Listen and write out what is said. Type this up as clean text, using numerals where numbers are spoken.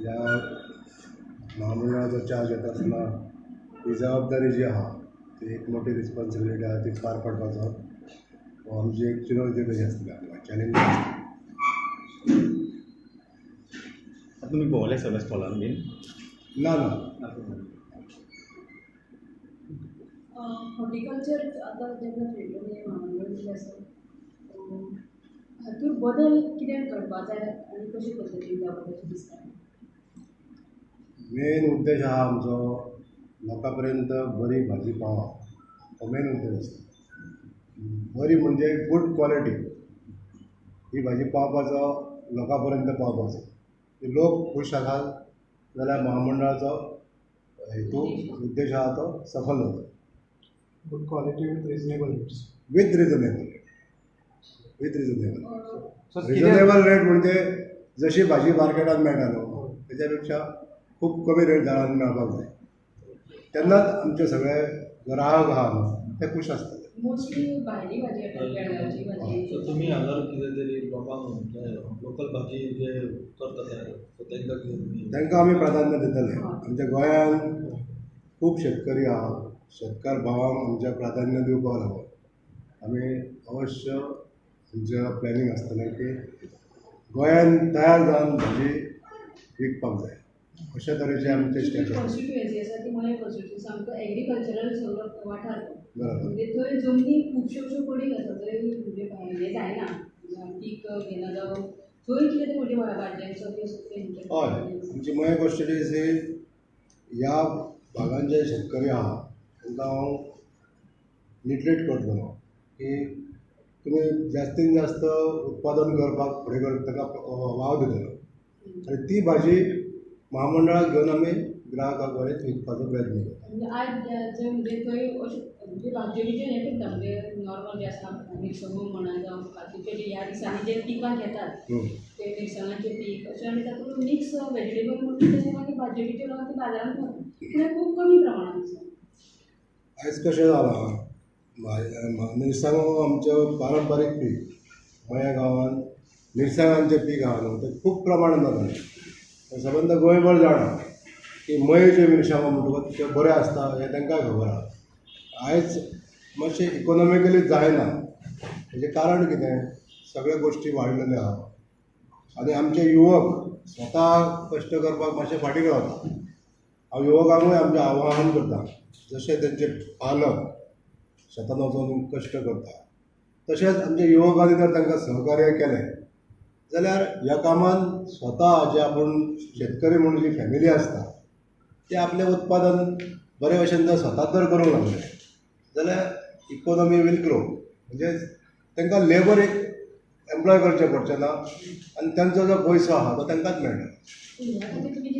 ह्या महामंडळाचो चार्ज घेता आसतना ही जबाबदारी जी आहा ती एक मोठी रिस्पॉन्सिबिलिटी आहा, ती पार पाडपाचो हो आमची एक चुनवती कशी आसतली, आमकां चॅलेंज आसता. आतां तुमी भोंवले सगळ्या स्टॉलान बीन? ना ना. हॉर्टिकल्चर आतां जेन्ना फील्ड हें महामंडळ जें आसा हातूंत बदल कितें करपा जाय आनी कशे पद्दतीन जावपाक अशें दिसता? मेन उद्देश आहा आमचो लोकां पर्यंत बरी भाजी पावप, हो मेन उद्देश आसता. बरी म्हणजे गुड क्वॉलिटी ही भाजी पावपाचो, लोकां पर्यंत पावपाचो. लोक खूश आसात जाल्यार महामंडळाचो हेतू उद्देश आहा तो सफल जाता. Good quality with reasonable rates. With reasonable rate. With reasonable. So reasonable rate म्हणजे जशी भाजी मार्केटात मेळटा न्हू तेच्या पेक्षा खूब कमी रेट झाडांनी मेळपाक जाय, तेन्नाच आमचे सगळे ग्राहक आहा न्हू ते खूश आसतले. मोस्टली भायली भाजी हाडटा, बेळगांवची भाजी. सो तुमी हांगा कितें तरी लोकांक म्हणजे लोकल भाजी जे करता तयार, सो तांकां कितें तुमी तांकां आमी प्राधान्य दितले. आमच्या गोंयांत खूब शेतकरी आहा, शेतकार भावांक आमच्या प्राधान्य दिवपाक लागून आमी अवश्य आमचें प्लॅनिंग आसतलें की गोंयांत तयार जावन भाजी विकपाक जाय, अशा तरेचे आमचे स्टेप्स आसतात. कॉन्स्टिट्युएन्सी आसा ती मये कॉन्स्टिट्युएन्सी सामको एग्रीकल्चरल सगळो वाठार तो. बरोबर. म्हणजे थंय जमनी खुबश्यो अश्यो पडींग आसा, थंय म्हणजे हें जायना, पीक घेना जावं थंय कितें तरी म्हणजे भाजयांचो बी असो तेंचे. हय, आमची मये कॉन्स्टिट्युएन्सी ह्या भागान जे शेतकरी आहा तांकां हांव निग्लेक्ट करतलो की तुमी जास्तीन जास्त उत्पादन करपाक फुडें ताका वाव दितलो आनी ती भाजी महामंडळाक घेवन आमी ग्राहकाक बरें विकपाचो प्रयत्न करता. म्हणजे आयज जे म्हणजे थंय अशें म्हणजे भाजयो बिजयो हें करता, म्हणजे नॉर्मल जे आसता मिरसांगो म्हणा जावं बाकीचे जे ह्या दिसांनी जे पिकां घेतात ते मिरसांगाचें पीक अशें आमी तातूंत मिक्स वेजिटेबल म्हणून ते मागीर भाजयो बिजयो लावन ते बाजारांत व्हरता, पूण हें खूब कमी प्रमाणांत आसा. आयज कशें जालां, मिरसांगो आमचें पारंपारीक पीक, मया गांवांत मिरसांगांचें पीक आहा न्हू तें खूब प्रमाणान जातालें. सबंद गोंयभर जाणा की मयेच्यो मिरसांगो म्हणटकूच त्यो बऱ्यो आसता हें तांकां खबर आहा. आयज मातशें इकोनॉमिकली जायना, हेजें कारण कितें, सगळ्यो गोश्टी वाडलेल्यो आहा आनी आमचे युवक स्वता कश्ट करपाक मातशे फाटीं रावता. हांव युवकांकूय आमचें आवाहन करता, जशें तेंचे पालक शेतान वचून कश्ट करता तशेंच आमच्या युवकांनी जर तांकां सहकार्य केलें जाल्यार ह्या कामान स्वता जे आपूण शेतकरी म्हणून जी फॅमिली आसता ते आपलें उत्पादन बरे भशेन जर स्वता जर करूंक लागले जाल्यार इकोनॉमी वील ग्रो. म्हणजे तांकां लेबर एक एम्प्लॉय करचें पडचें ना आनी तांचो जो पयसो आहा तो तांकांच मेळटा. ह्या खातीर तुमी